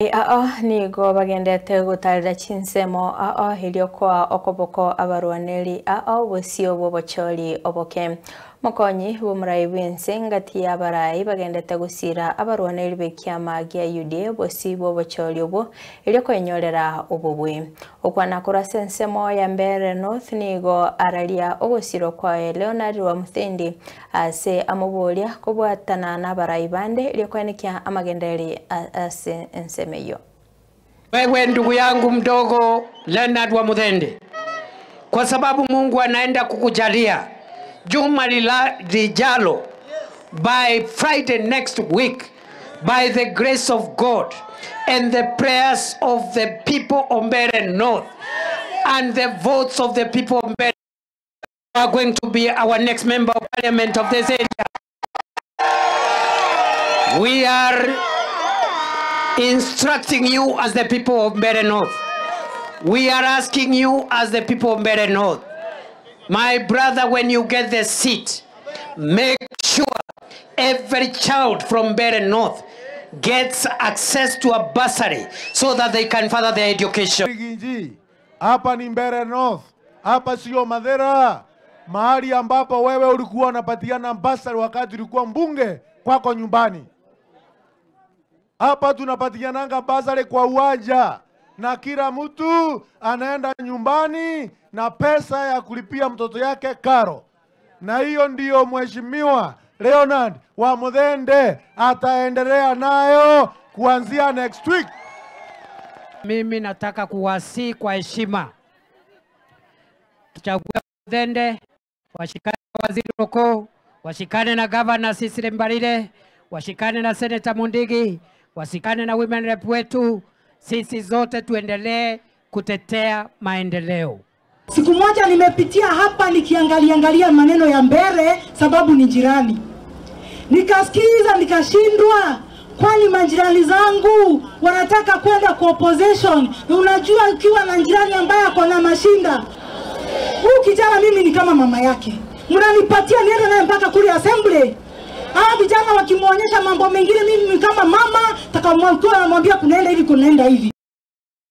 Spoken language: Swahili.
Nigo bagendete gutarira chinsemo hiliokoa okoboko abarwaneri bosio bobochori oboke mokonyi bumurai bwense ngati yabarai bagendete gusira abarwaneri bekiama gia UDA bosi bobochori obo iliokoenyorera obobwe okwana kurase nsemo ya Mbeere North nigo aralia ogosiro kwa Leonard wa Muthendi ase amuboria kobwatana n'abarai bande iliokoenekia amagenderi ase nsemeyo. Wewe ndugu yangu mdogo Leonard wa Muthendi, kwa sababu Mungu anaenda kukujalia juma lijalo, by Friday next week, by the grace of God and the prayers of the people of Mbeere North and the votes of the people of Mbeere, are going to be our next member of parliament of this area. We are instructing you as the people of Mbeere North. We are asking you as the people of Mbeere North. My brother, when you get the seat, make sure every child from Mbeere North gets access to a bursary so that they can further their education. Hapa ni Mbeere North, hapa sio Madera, mahali ambapo wewe ulikuwa unapatiana bursary wakati ulikuwa mbunge kwako nyumbani. Hapa tunapatiananga bursary kwa uwanja na kila mtu anaenda nyumbani na pesa ya kulipia mtoto yake karo. Na hiyo ndiyo Mheshimiwa Leonard wa Muthende ataendelea nayo kuanzia next week. Mimi nataka kuwasihi kwa heshima, tuchague Muthende, washikane na Waziri Roko, washikane na Governor Cecily Mbarire, washikane na Senator Mundigi, washikane na women rep wetu. Sisi zote tuendelee kutetea maendeleo. Siku moja nimepitia hapa nikiangalia maneno ya Mbeere sababu ni jirani. Nikasikiza nikashindwa, kwani majirani zangu wanataka kwenda kwa opposition. Na unajua ukiwa na jirani ambaye ako na mashinda, huyu kijana mimi ni kama mama yake. Mnanipatia niende naye mpaka kule assembly. Hawa vijana wakimuonyesha mambo mengine, mimi kama mama takamwambia, namwambia kunaenda hivi kunaenda hivi.